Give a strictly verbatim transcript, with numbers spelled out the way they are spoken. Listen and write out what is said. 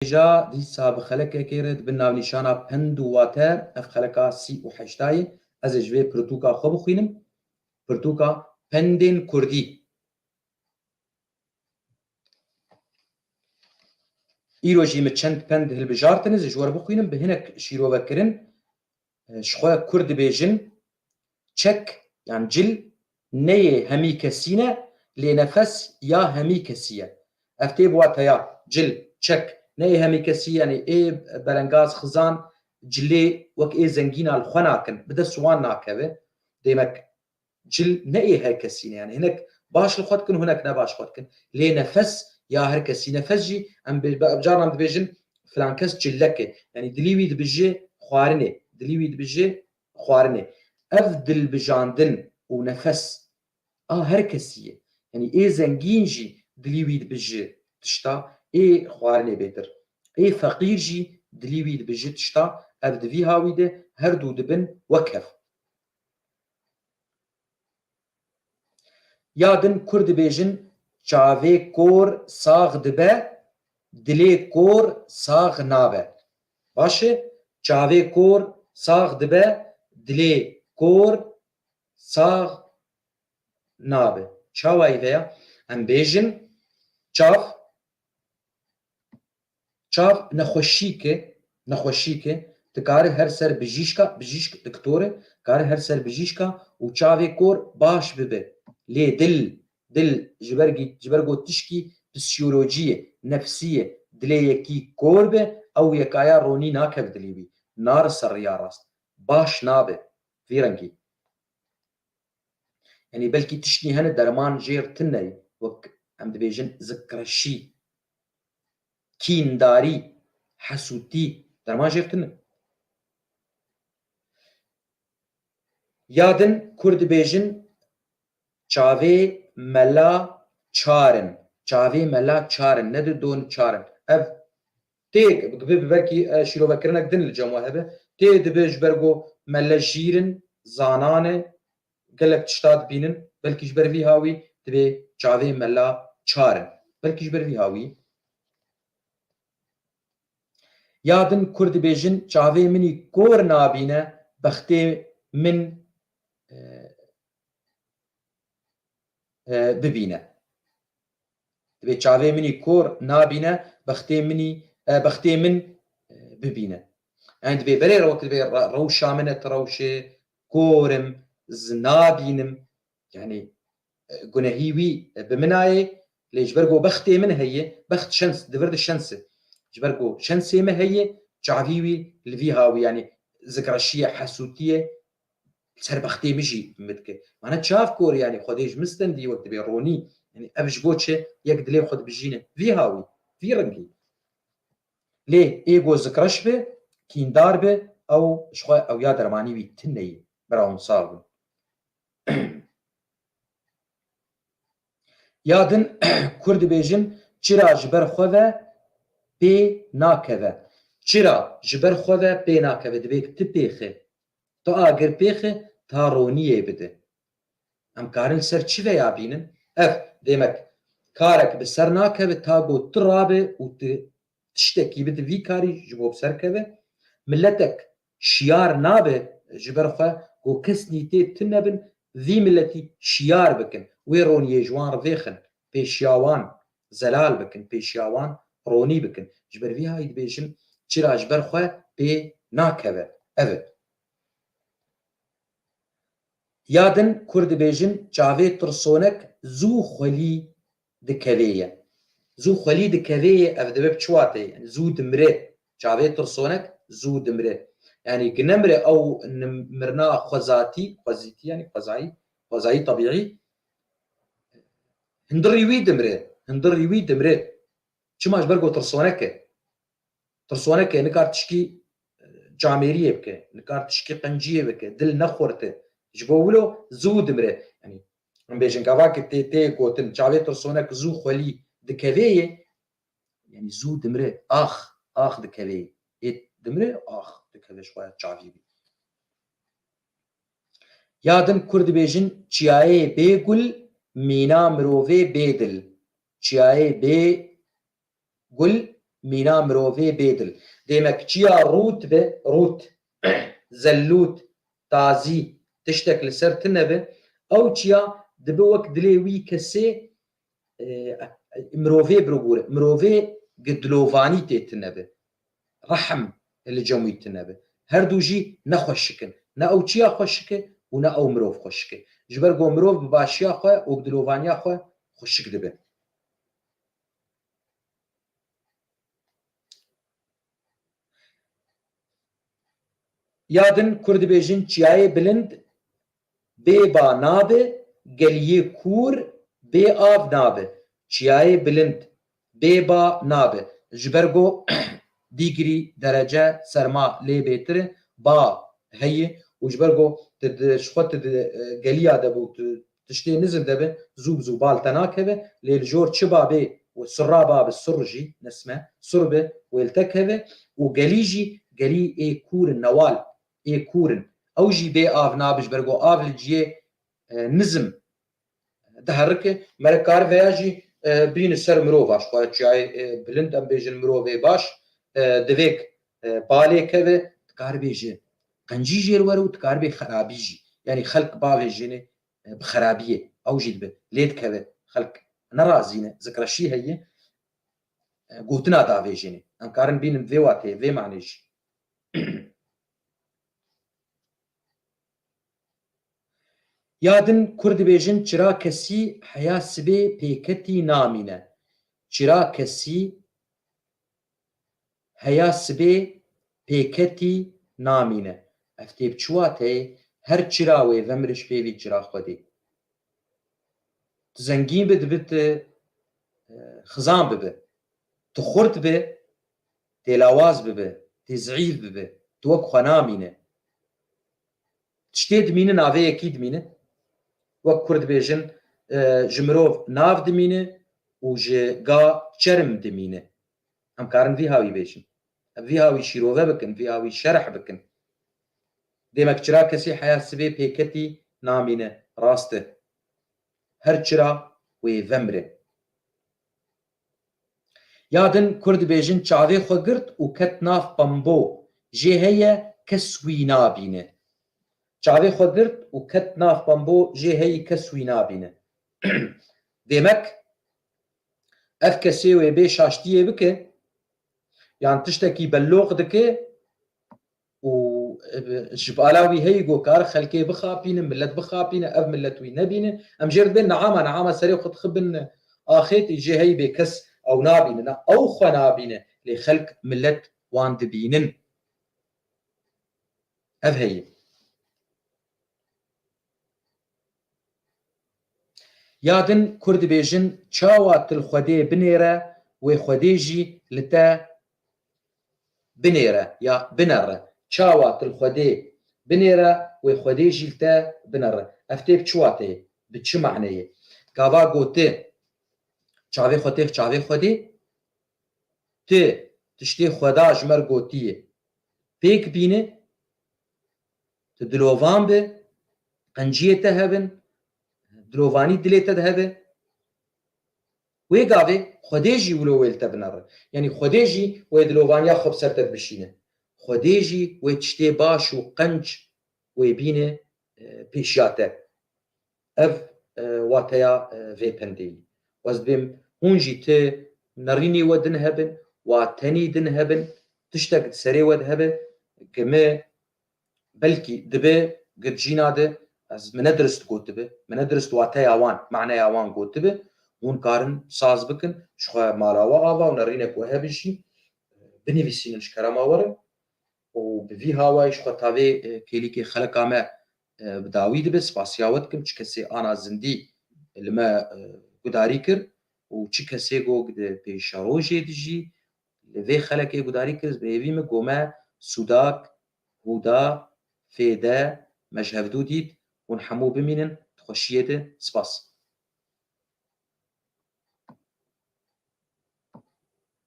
Hêja dîsa bi xelekekê re di bin navnîşana pend û wate, ev xeleka sî û heştayê, ez ê ji vê pirtûka xwe bixwînim. Pirtûka pendên kurdî. Îro jî min çend pend hilbijartine, ez ê ji we re bixwînim, bi hinek şîrovekirin, e, ji xwe kurd dibêjin, çek, yan cil, neyê hemî kesî ne, lê nefes ya hemî kesî ye. Ev tê bi wateya cil, çek, neyê hemî kesî, yanî ê berengaz xizan cilê wek ê zengîna li xwe nakin, bi dest wan nakeve. Demek cil ne ê her kesî ne, yanî hinek baş li xwe dikin, hinek ne baş xwe dikin. Lê nefes ya her kesî, nefes jî em bê-, be-, carnan dibêjin filan kes cilek e. Yanî dilî wî dibije xwarinê, dilî wî dibije xwarinê. Ev dilbijandin û nefes a her kesî ye. Yanî ê zengîn jî dilî wî dibije tişta, ê xwarinê bêtir. Ê feqîr jî dilî wî dibije tişta, ev di vî hawî de her du dibin wek hev. Ya din kur dibêjin, çavê kor sax dibe, dilê kor sax nabe. Baş e? Çavê kor sax dibe, dilê kor sax nabe. Çawa î veya? Em bêjin, çav Çav nexweşîk e, nexweşîk e. Dikare her ser bijîşka, bijîşk, doktor e, dikare her ser bijîşka û çavê kor baş bibe. Lê dil, dil ji ber gî-, ji ber got tişkî psîkolojî ye, nefsî ye. Dilê yekî kor be, ew yekaya ronî nakev dilî wî. Nare ser riya rast. Baş nabe. Vî rengî. Yanî belkî tiştî hene derman jêr tune ye, wek em dibêjin zikreşî, kîndarî, hesûtî, derman jêr tune. Ya din kur dibêjin çavê mela çar in. Çavê mela çar in, ne di don çar in. Ev tê, bi, bi, belkî, e, şîrovekirinek din li cem we hebe. Tê dibe ji ber ku mele jîr in, zanan e, gelek tişta dibînin. Belkî ji ber vî hawî dibê çavê mela çar in. Belkî ji ber vî hawî. Ya din kur dibêjin, çavê min î kor nabîne, bextê min, e, e, bibîne. Dibê çavê min î kor nabîne, bextê min î, e, bextê min, e, bibîne. Yanî dibê berê re wek dibê re-, rewşa min e ti rewşê, kor im, ez nabînim. Yanî, e, gunehî wî, e, bi min a yê, lê ji ber ku bextê min heye, bext şens, di vir de şens e. Ji ber ku şensê me heye, çavî wî li vî hawî, yanî zikreşî ye, hesûtî ye, li ser bextê min jî min dike. Mane çav kor, yanî Xwedê ji min stendî wek dibê ronî. Yanî ev ji bo çi? Yek dilê xwe dibijîne. Vî hawî, vî rengî. Lê ê ku zikreş be, kîndar be, ew ji xwe ew ya dermanî wî tune ye. Bira hûn sax bin. Ya din kur dibêjin, çira ji ber xwe ve pê nakeve. Çira ji ber xwe ve pê nakeve, dibê tu pêxe. Tu agir pêxe, ta roniyê bide. Em karin li ser çi veya bînin? Ev, demek, karek bi ser nakeve, ta ku tu rabe û tu tiştekî bide vî karî ji bo bi ser keve. Miletek şiyar nabe ji ber xwe ku kesnî tê tune bin, vî miletî şiyar bikin, wê roniyê ji wan re vêxin, pêşiya wan zelal bikin, pêşiya wan ronî bikin. Ji ber vî hayî dibêjin, çira ji ber xwe pê nakeve. Ev e. Ya din kur dibêjin, çavê tirsonek zû xwelî dikevê ye. Zû xwelî dikevê ye, ev dibe bi çi wateyê? Yanî zû dimire. Çavê tirsonek zû dimire. Yanî ginemire ew nim-, mirina xwezatî, xwezîtî yanî xwezayî, xwezayî tebîî, hundirî wî dimire. Hundirî wî dimire. Çima? Ji ber ku tirsonek e. Tirsonek e, nikar tişkî, e, camêriyê bike, nikar tişkî qenciyê bike, dil nexurte. Ji bo wilo zû dimire. Yanî, em bêjin gava ki tê, tê gotin, çavê tirsonek zû xwelî dikevê ye, yanî zû dimire, ax, ax dikevê ye. Ê dimire, ax dikeve ji xwe ya çavî bî. Ya din kur dibêjin, çiyayê bê gul, mîna mirovê bê dil. Çiyayê bê gul, mîna mirovê bê dil. Demek çiya rût be, rût, zellût, tazî, tiştek li ser tune be, ew çiya dibe wek dilê wî kesê, e, mirovê biribûre. Mirovê gi dilovanî tê tune be. Rehm li cem wî tune be. Her du jî ne xweşik in. Ne ew çiya xweşik e û ne ew mirov xweşik e. Ji ber ku mirov bi başiya xwe û bi dilovaniya xwe xweşik dibe. Ya din kur dibêjin çiyayê bilind bê ba nabe, geliyê kûr bê av nabe. Çiyayê bilind bê ba nabe. Ji ber ku dîgrî derece serma lê bêtir e, ba heye û ji ber ku tu di, ji xwe tu di, e, geliya de bû, tu tiştê nizm de be, zû bi zû bal te nakeve, lê li jor çi ba bê û sirra ba bi sir jî, nesme, sir be, wê li te keve û gelî jî, gelî ê kûr in, newal ê kûr in. Ew jî bê av nabe, ji ber ku av li ciyê, e, nizm diherike, mere kar veya jî, e, bîne ser mirova, ji xwe çiyayê, e, bilind em bêjin mirovê baş, e, divêk, e, balê keve, dikar bêje qencî jêr were û dikar bê xerabî jî. Yanî xelk bavêjêne, e, bi xerabiyê, ew jî dibe, lê dikeve, xelk nerazî ne, zikreşî heye, e, gotina davêjêne. Em karin bînin vê wateyê, vê manê jî. Ya din kur dibêjin çira kesî heya sibê pêketî namîne. Çira kesî heya sibê pêketî namîne. Ev tê bi çi wateyê? Her çira wê vemre ji pêvî çira Xwedê. Tu zengîn bi, dibi tu, e, xizan bibi. Tu xurt bi, tê lawaz bibi, tê zîf bibi. Tu wek xwe namîne. Tiştê dimîne, navê yekî dimîne. Wek kur dibêjin, e, ji mirov nav dimîne û ji ga çerm dimîne. Em karin vî hawî bêjin. Em vî hawî şîrove bikin, vî hawî şerh bikin. Demek çira kesî heya sibê pêketî namîne. Rast e. Her çira wê vemre. Ya din kur dibêjin çavê xwe girt û ket nav pembo, jê heye kes wî nabîne. Çavê xwe girt û ket nav pembo, jê heyî kes wî nabîne. Demek ev kesê wê bê şaştiyê bike, yan tiştekî belloq dike, û, e, ji bala wî heyî ku kar xelkê bixapîne, millet bixapîne, ev millet wî nebîne. Em jê re dibên neama, neama serê xwe dixibin axêtî, jê heyî bê kes ew nabîne. Na, ew xwe nabîne, lê xelk, millet wan dibînin. Ev heyî. Ya din kur dibêjin, çawa tu li Xwedê binêre, wê Xwedê jî li te binêre ya binere. Çawa tu li Xwedê binêre, wê Xwedê jî li te binere. Ev tê bi çi wateyê? Bi çi maneyê? Gava gote, çavê xwe têx çavê Xwedê, tu tiştê Xweda ji me re gotiye pêk bîne, tu dilovan be, qenciyê te hebin, dilovanî dilê te de hebe. Wê gavê Xwedê jî wilo wê li te binere. Yanî Xwedê jî wê dilovaniya xwe bi ser te dibişîne. Xwedê jî wê tiştê baş û qenc wê bîne, e, pêşiya te. Ev, e, wateya, e, vê pendê yî. Ez dibêm hûn jî ti nerînê we din hebin, wa tenî din hebin, tiştek di serê we de hebe, ki me belkî dibe gidjîna de ez, min ne dirist gotibe, min ne dirist wateya wan, maneya wan gotibe, hûn karin saz bikin, ji xwe mala we ava û nerînek we hebe jî, binivîsînin ji kerema we re. Û bi vî hawayî ji xwe tavê, e, kêlîkê xeleka me, e, bi dawî dibe. Spasiya we dikim, çi kesê ana zindî li me, e, gudarî kir û çi kesê go di pêşerojê de jî li vê xelekê gudarî kir, bi hêvî me go me sûdak, hûda, fêde, me ji hevdû dît, hûn hemû bimînin di xweşiyê de. Spas.